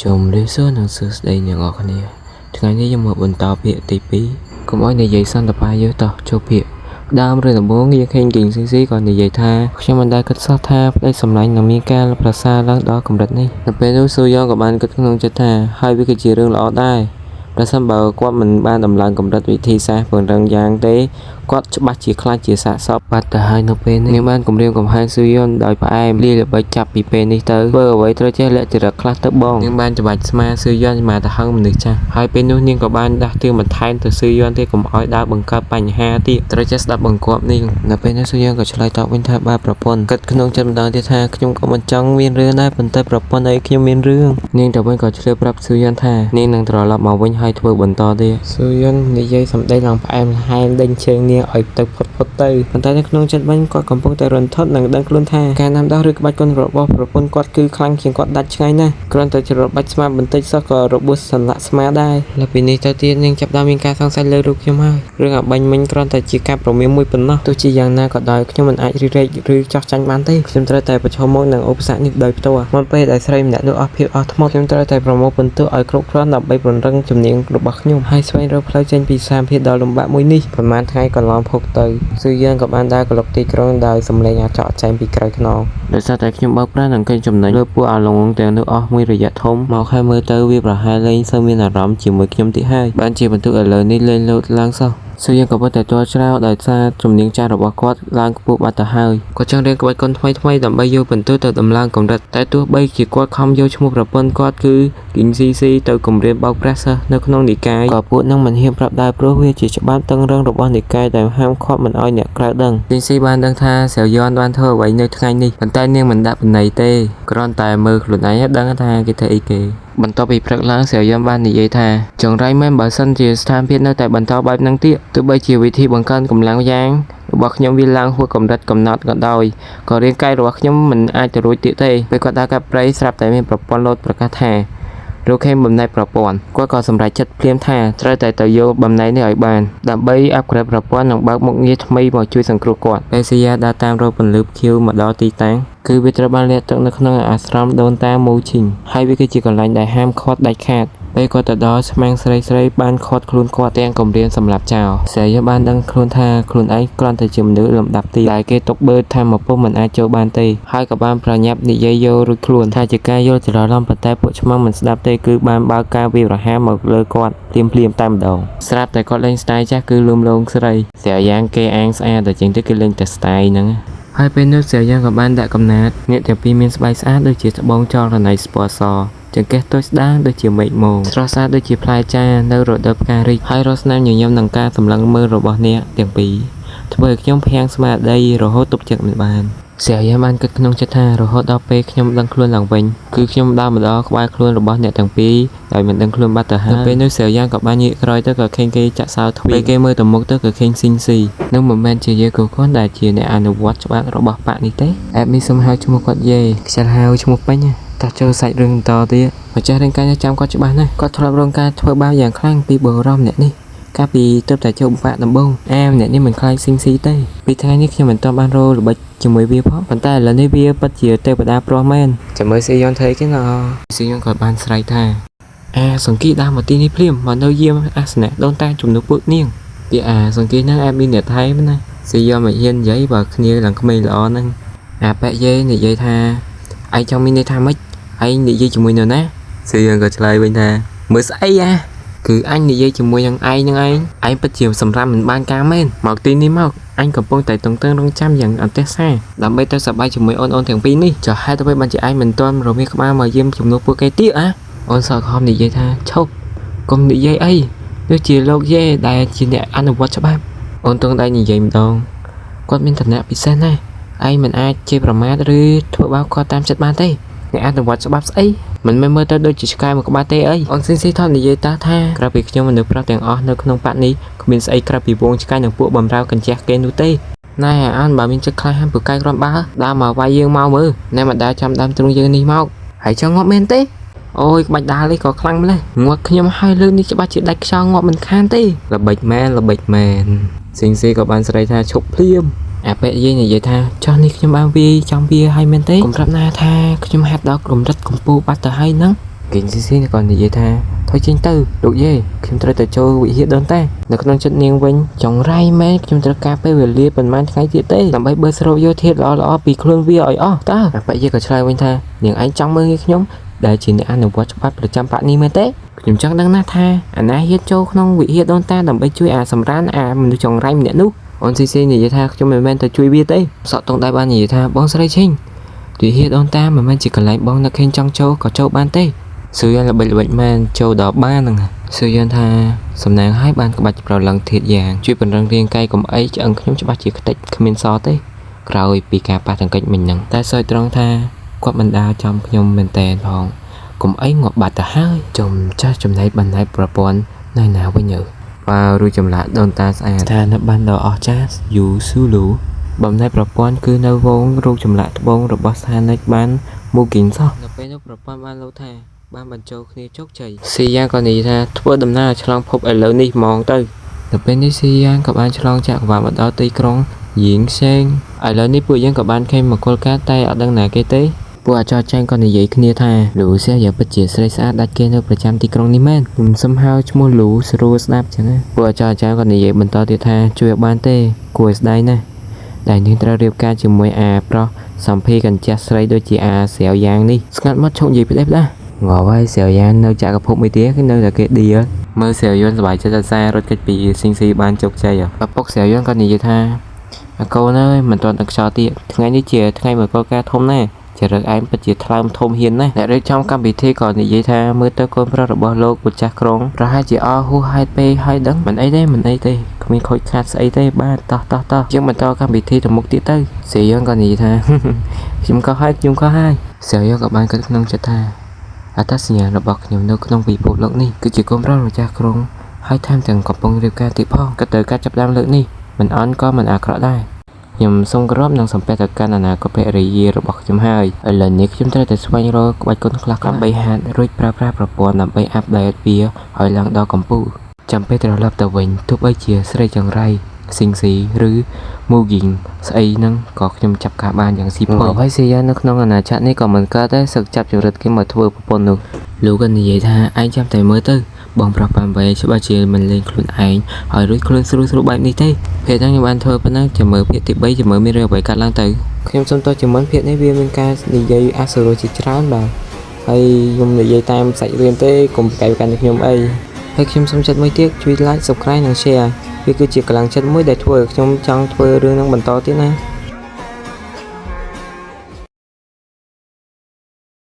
ជំរាបសួរនិងសួស្តីអ្នកនរគ្នាថ្ងៃនេះយើងមកបន្តភាគទី2កុំឲ្យនិយាយសន្តាបាយតោះចូលភាគដើមរឿងដំបូងយើងឃើញគីងស៊ីស៊ីក៏និយាយថាខ្ញុំមិនដែលគិតសោះថាប្តីសម្លាញ់នឹងមានការប្រសើរឡើងដល់កម្រិតនេះនៅពេលនោះស៊ូយ៉ងក៏បានគិតក្នុងចិត្តថាហើយវាគឺជារឿងល្អដែរប្រសិនបើគាត់មិនបានដំឡើងកម្រិតវិធីសាស្ត្រពង្រឹងយ៉ាងទេគាត់ច្បាស់ជាខ្លាចជាសាកសពបាត់ទៅហើយនៅពេលនេះនាងបានគំរាមកំហែងស៊ូយ៉ុនដោយផ្អែមលាល្បិចចាប់ពីពេលនេះទៅធ្វើអ្វីត្រូវចេះលាក់ចរិតខ្លះទៅបងនាងបានច្បាច់ស្មាស៊ូយ៉ុនមកទៅហឹងមនុស្សចាស់ហើយពេលនោះនាងក៏បានដាស់តឿនបន្ថែមទៅស៊ូយ៉ុនទេកុំឲ្យដើរបង្កើតបញ្ហាទៀតត្រូវចេះស្ដាប់បង្គាប់នាងនៅពេលនោះស៊ូយ៉ុនក៏ឆ្លើយតបវិញថាបាទប្រពន្ធគិតក្នុងចិត្តម្ដងទៀតថាខ្ញុំក៏មិនចង់មានរឿងដែរប៉ុន្តែប្រពន្ធឲ្យខ្ញុំមានរឿងនាងទៅវិញក៏ឆ្លើយប្រាប់ស៊ូយ៉ុនថានាងនឹងត្រឡប់មកវិញហើយធ្វើបន្តទៀតស៊ូយ៉ុននិយាយសម្ដីឡើងផ្អែមល្ហែមដេញជើងនាងឲ្យទៅផុតផុតទៅប៉ុន្តែនៅក្នុងចិត្តវិញគាត់កំពុងតែរន្ធត់និងដឹងខ្លួនថាការណាំដោះឬក្បាច់គុណរបស់ប្រពន្ធគាត់គឺខ្លាំងជាងគាត់ដាច់ឆ្ងាយណាស់គ្រាន់តែច្របាច់ស្មាបន្តិចសោះក៏របួសសន្លាក់ស្មាដែរលើពីនេះទៅទៀតនាងចាប់ផ្ដើមមានការសង្ស័យលើរូបខ្ញុំហើយរឿងអាបាញ់មិញគ្រាន់តែជាការប្រមានមួយប៉ុណ្ណោះទោះជាយ៉ាងណាក៏ដោយខ្ញុំមិនអាចរីរែកឬចោះចាញ់បានទេខ្ញុំត្រូវតែប្រឈមមុខនឹងឧបសគ្គនេះដោយផ្ទាល់មុនពេលដែលស្រីម្នាក់នោះអស់ភាពអស់ថ្មខ្ញុំត្រូវតែប្រមូលពិន្ទុឲ្យគ្រប់គ្រាន់ដើម្បីពង្រឹងជំនាញរបស់ខ្ញុំហើយស្វែងរកផ្លូវចេញពីស្ថានភាពដ៏លំបាកមួយនេះប្រហែលថ្ងៃកន្លងផុតទៅស៊ូយ៉ាងក៏បានដើរក្លុកទីក្រុងដោយសម្លេងអាចក់ចែងពីក្រោយខ្នងដោយសារតែខ្ញុំបើកប្រាស់និងកេងចំណេញលើពួកអាឡុងទាំងនោះអស់មួយរយៈធំមកហើយមើលទៅវាប្រហែលលែងសូវមានអារម្មណ៍ជាមួយខ្ញុំទៀតហើយបានជាបន្ទុកឥឡូវនេះលែងលោតឡើងសោះស៊ូយ៉ាងក៏ពិតតែទាល់ច្រោដោយសារជំនាញចាស់របស់គាត់ឡើងខ្ពស់បាត់ទៅហើយគាត់ចង់រៀនក្បាច់គុណថ្មីថ្មីដើម្បីយកបន្ទុកទៅដំឡើងកម្រិតតែទោះបីជាគាត់ខំយកឈ្មោះប្រពន្ធគាត់គឺគីងស៊ីស៊ីទៅគម្រាមបោកប្រាស់សិស្សនៅក្នុងនិកាយក៏ពួកនឹងមិនហ៊ានប្រាប់ដែរព្រោះវាជាច្បាប់តឹងរឹងរបស់និកាយដែលហាមឃាត់មិនឲ្យអ្នកក្រៅដឹងគីងស៊ីបានដឹងថាសៀវយ៉នបានធ្វើអ្វីនៅថ្ងៃនេះប៉ុន្តែនាងមិនដាក់បណៃទេគ្រាន់តែមើលខ្លួនឯងដឹងថាគេធ្វើអីគេបន្ទាប់ពីព្រឹកឡើងសៀវយ៉នបាននិយាយថាចង្រៃមែនបើសិនជាស្ថានភាពនៅតែបន្តបែបហ្នឹងទៀតទោះបីជាវិធីបង្កើនកម្លាំងយ៉ាងរបស់ខ្ញុំវាឡើងហួសកម្រិតកំណត់ក៏ដោយក៏រាងកាយរបស់ខ្ញុំមិនអាចទៅរួចទៀតទេពេលគាត់ដើរកាប់ព្រៃស្រាប់តែមានប្រព័ន្ធលោតប្រកាសថាលោកខេមបំណែកប្រព័ន្ធគាត់ក៏សម្រេចចិត្តភ្លាមថាត្រូវតែទៅយកបំណែកនេះឲ្យបានដើម្បីអាប់ក្រេតប្រព័ន្ធនិងបើកមុខងារថ្មីមកជួយសង្គ្រោះគាត់ពេលស៊ីយ៉ាដើរតាមរកពន្លឺខៀវមកដល់ទីតាំងគឺវាត្រូវបានលាក់ទុកនៅក្នុងអាស្រមដូនតាមូឈីងហើយវាគឺជាកន្លែងដែលហាមឃាត់ដាច់ខាតពេលគាត់ទៅដល់ឆ្មាំងស្រីស្រីបានឃាត់ខ្លួនគាត់ទាំងគំរាមសម្លាប់ចោលស្រីបានដឹងខ្លួនថាខ្លួនឯងគ្រាន់តែជាមនុស្សលំដាប់ទីដែលគេទុកបឺតថាមកពុះមិនអាចចូលបានទេហើយក៏បានប្រញាប់និយាយយករួចខ្លួនថាជាការយល់ច្រឡំប៉ុន្តែពួកឆ្មាំងមិនស្ដាប់ទេគឺបានបើកការវាយប្រហារមកលើគាត់ភ្លាមភ្លាមតែម្ដងស្រាប់តែគាត់លេងស្ទាយចាស់គឺលួមលោងស្រីស្រាយ៉ាងគេអាងស្អាតតែជាងទៅគេលេងតែស្ទាយហ្នឹងហើយពេលនោះស្រាយ៉ាងក៏បានដាក់កំណាតអ្នកទាំងពីរមានស្បែកស្អាតដូចជាត្បូងចលណៃស្ពណ៌សចង្កេះតូចស្ដាងដូចជាមេឃមោងស្រស់ស្អាតដូចជាផ្លែចានៅរដូវផ្ការីកហើយរកស្នាមញញឹមនឹងការសម្លឹងមើលរបស់អ្នកទាំងពីរធ្វើឲ្យខ្ញុំភាំងស្មារតីរហូតទប់ចិត្តមិនបានស្រាយាបានគិតក្នុងចិត្តថារហូតដល់ពេលខ្ញុំដឹងខ្លួនឡើងវិញគឺខ្ញុំដើរមកដល់ក្បែរខ្លួនរបស់អ្នកទាំងពីរដោយមិនដឹងខ្លួនបាត់ទៅហើយពេលនោះស្រាយាក៏បានងាកក្រោយទៅក៏ឃើញគេចាក់សោទ្វារពេលគេមើលទៅមុខទៅក៏ឃើញស៊ីងស៊ីនឹងមិនមែនជាយេកូខុនដែលជាអ្នកអនុវត្តច្បាប់របស់ប៉ានេះទេអេបមីសុំហៅឈ្មោះគាត់យេខ្ជិលហៅឈ្មោះពេញតោះចូលសាច់រឿងបន្តទៀតម្ចាស់រាងកាយចាំគាត់ច្បាស់ណាស់គាត់ធ្លាប់រងការធ្វើបាបយ៉ាងខ្លាំងពីបុរសម្នាក់នេះកាលពីទើបតែចូលបាក់ដំបូងអាម្នាក់នេះមិនខ្លាចស៊ីងស៊ីទេពីថ្ងៃនេះខ្ញុំមិនទាន់បានរកល្បិចជាមួយវាផងប៉ុន្តែឥឡូវនេះវាពិតជាទេវតាប្រុសមែនចាំមើលស៊ីយ៉ុនធ្វើអីគេណស៊ីយ៉ុនក៏បានស្រែកថាអាសង្គីដើរមកទីនេះភ្លាមមកនៅយាមអាសនៈដូនតាជំនួសពួកនាងពីអាសង្គីហ្នឹងអែបមានអ្នកថៃណាស៊ីយ៉ុនមិនហ៊ាននិយាយបើគ្នាឡើងក្មេងល្អហ្នឹងអាប៉ែយេនិយាយថាឯងចង់មានន័យថាម៉េចឯងនិយាយជាមួយនរណាស៊ីយ៉ុនក៏ឆ្លើយវិញថាមើលស្អីអាគឺអញនិយាយជាមួយនឹងឯងនឹងឯងឯងពិតជាសម្រាប់មិនបានការមែនមកទីនេះមកអញកំពុងតែតឹងតឹងរងចាំយ៉ាងអន្ទះសារដើម្បីទៅសប្បាយជាមួយអូនអូនទាំងពីរនេះចុះហេតុអ្វីបានជាឯងមិនទាន់រមាសក្បាលមកយាមជំនួសពួកគេទៀតអាអូនសក់ខំនិយាយថាឈប់កុំនិយាយអីដូចជាលោកយេដែលជាអ្នកអនុវត្តច្បាប់អូនទងដៃនិយាយម្ដងគាត់មានឋានៈពិសេសណាស់ឯងមិនអាចជេរប្រមាថឬធ្វើបាបគាត់តាមចិត្តបានទេអ្នកអនុវត្តច្បាប់ស្អីមិនមែនមើលទៅដូចជាឆ្កែមួយក្បាលទេអីអូនស៊ីនស៊ីថតនិយាយតាថាក្រៅពីខ្ញុំមនុស្សប្រុសទាំងអស់នៅក្នុងប៉ាក់នេះគ្មានស្អីក្រៅពីវងឆ្កែនិងពួកបំរើកញ្ជះគេនោះទេណែអានបើមានចិត្តខ្លះហាំពូកែគ្រាន់បើដើរមកវាយយើងមកមើលណែមកដើរចាំដើមទ្រូងយើងនេះមកហើយចង់ងាប់មែនទេអូយក្បាច់ដាលនេះក៏ខ្លាំងម្ល៉េះងាត់ខ្ញុំហើយលើកនេះច្បាស់ជាដាច់ខ្យល់ងាប់មិនខានទេល្បិចមែនល្បិចមែនស៊ីងស៊ីក៏បានស្រែកថាឈប់ភ្លាមអាប៉ែយាយនិយាយថាចោះនេះខ្ញុំបានវាយចំវាហើយមែនទេកុំប្រាប់ណាថាខ្ញុំហាត់ដល់កម្រិតកម្ពូលបាត់ទៅហើយហ្នឹង គីងស៊ីស៊ីក៏និយាយថាថយចេញទៅលោកយាយខ្ញុំត្រូវតែចូលវិហារដូនតានៅក្នុងចិត្តនាងវិញចង្រៃមែនខ្ញុំត្រូវការពេលវេលាប៉ុន្មានថ្ងៃទៀតទេដើម្បីបើស្រូបយកធាតុល្អៗពីខ្លួនវាឲ្យអស់តើអាប៉ាយាក៏ឆ្លើយវិញថានាងឯងចង់មើលងាយខ្ញុំដែលជាអ្នកអនុវត្តច្បាប់ប្រចាំបក្សនេះមែនទេខ្ញុំចង់ដឹងណាស់ថាអាណាហ៊ានចូលក្នុងវិហារដូនតាដើម្បីជួយអាសម្រានអាមនុស្សចង្រៃម្នាក់នោះអូនស៊ីស៊ីនិយាយថាខ្ញុំមិនមែនទៅជួយវាទេសក់តុងដៃបាននិយាយថាបងស្រីឈិងវិហារដូនតាមិនមែនជាកន្លែងបងនឹកឃើញចង់ចូលក៏ចូលបានទេស៊ូយ៉ានល្បិចល្បិចមែនចូលដល់បានហ្នឹងស៊ូយ៉ានថាសំណាងឲ្យបានក្បាច់ប្រឡឹងធាតយ៉ាងជួយពង្រឹងរាងកាយកុំអីឆ្អឹងខ្ញុំច្បាស់ជាខ្ទេចគ្មានសទេក្រោយពីការប៉ះទង្គិចមិញហ្នឹងតែសោយត្រង់ថាគាត់មិនដើរចំខ្ញុំមែនតែនផងកុំអីងាប់បាត់ទៅហើយចំចាស់ចំណែកបណ្ណៃប្រព័ន្ធនៅណាវិញើបើរួចចម្លាក់ដូនតាស្អាតស្ថានប័ណ្ណដ៏អស្ចារ្យយូស៊ូលូបំណែកប្រព័ន្ធគឺនៅវងរូបចម្លាក់ត្បូងរបស់ស្ថានិកបានមូគីនសោះនៅពេលនោះប្រព័ន្ធបានលោកថាបានបញ្ចូលគ្នាជោគជ័យស៊ីយ៉ាងក៏និយាយថាធ្វើដំណើរឆ្លងភពឥឡូវនេះហ្មងទៅនៅពេលនេះស៊ីយ៉ាងក៏បានឆ្លងចក្រវាឡមកដល់ទីក្រុងយៀងសេងឥឡូវនេះពួកយើងក៏បានឃើញមង្គលការតែអត់ដឹងណាគេទេពួកអាចចាញ់ក៏និយាយគ្នាថាលូសៀយ៉ាពិតជាស្រីស្អាតដាច់គេនៅប្រចាំទីក្រុងនេះមែនខ្ញុំសុំហៅឈ្មោះលូស្រួលស្ដាប់ចឹងណាពួកអាចចាញ់ក៏និយាយបន្តទៀតថាជួយឲ្យបានទេគួរឲ្យស្ដាយណាស់ដែលនាងត្រូវរៀបការជាមួយអាប្រុសសំភីកញ្ចាស់ស្រីដូចជាអាស្រាវយ៉ាងនេះស្ងាត់មកឈប់និយាយផ្ដេសផ្ដាស់ងាប់ហើយស្រាវយ៉ាងនៅចក្រភពមួយទៀតគឺនៅតែគេឌីមើលស្រាវយន្តសប្បាយចិត្តសាររត់គេចពីស៊ីងស៊ីបានជោគជ័យឪពុកស្រាវយន្តក៏និយាយថាអាកូនអើយមិនទាន់ដឹងខ្យល់ទៀតថ្ងៃនេះជាថ្ងៃមង្គលការធំណាស់ចរិតឯងពិតជាថ្លើមធំហ៊ានណាស់អ្នករៀបចំកម្មវិធីក៏និយាយថាមើលទៅកូនប្រុសរបស់លោកម្ចាស់ក្រុងប្រហែលជាអស់ហួសហេតុពេកហើយដឹងមិនអីទេមិនអីទេគ្មានខូចខាតស្អីទេបាទតោះតោះតោះយើងបន្តកម្មវិធីទៅមុខទៀតទៅស្រីយើងក៏និយាយថា ខ្ញុំក៏ហើយខ្ញុំក៏ហើយស្រីយើងក៏បានគិតក្នុងចិត្តថាអត្តសញ្ញាណរបស់ខ្ញុំនៅក្នុងពិភពលោកនេះគឺជាកូនប្រុសម្ចាស់ក្រុងហើយថែមទាំងកំពុងរៀបការទៀតផងក៏ត្រូវការចាប់ផ្ដើមលើកនេះមិនអន់ក៏មិនអាក្រក់ដែរខ្ញុំសូមគោរពនិងសំពះទៅកាន់អនាគតភរិយារបស់ខ្ញុំហើយឥឡូវនេះខ្ញុំត្រូវតែស្វែងរកក្បាច់គុណខ្លះដើម្បីហាត់រួចប្រើប្រាស់ប្រព័ន្ធដើម្បីអាប់ដេតវាឲ្យឡើងដល់កំពូលចាំពេលត្រឡប់ទៅវិញទោះបីជាស្រីចង្រៃស៊ីងស៊ីឬមូគីងស្អីហ្នឹងក៏ខ្ញុំចាប់ការបានយ៉ាងស៊ីផុយហើយស៊ីយ៉ានៅក្នុងអាណាចក្រនេះក៏មិនកើតដែរសឹកចាប់ចរិតគេមកធ្វើប្រពន្ធនោះលោកក៏និយាយថាឯងចាំតែមើលទៅបងប្រុសប៉ាំវ៉េច្បាស់ជាមិនលេងខ្លួនឯងឲ្យរួចខ្លួនស្រួលស្រួលបែបនេះទេភាគហ្នឹងខ្ញុំបានធ្វើប៉ុណ្ណឹងចាំមើលភាគទី3ចាំមើលមានរឿងអ្វីកើតឡើងទៅខ្ញុំសុំទោសជាមុនភាគនេះវាមានការនិយាយអសុរោះជាច្រើនបាទហើយខ្ញុំនិយាយតាមសាច់រឿងទេកុំប្រកែកកាន់ខ្ញុំអីហើយខ្ញុំសូមចិត្តមួយទៀតជួយ like subscribe និង share វាគឺជាកម្លាំងចិត្តមួយដែលធ្វើឲ្យខ្ញុំចង់ធ្វើរឿងហ្នឹងបន្តទៀតណា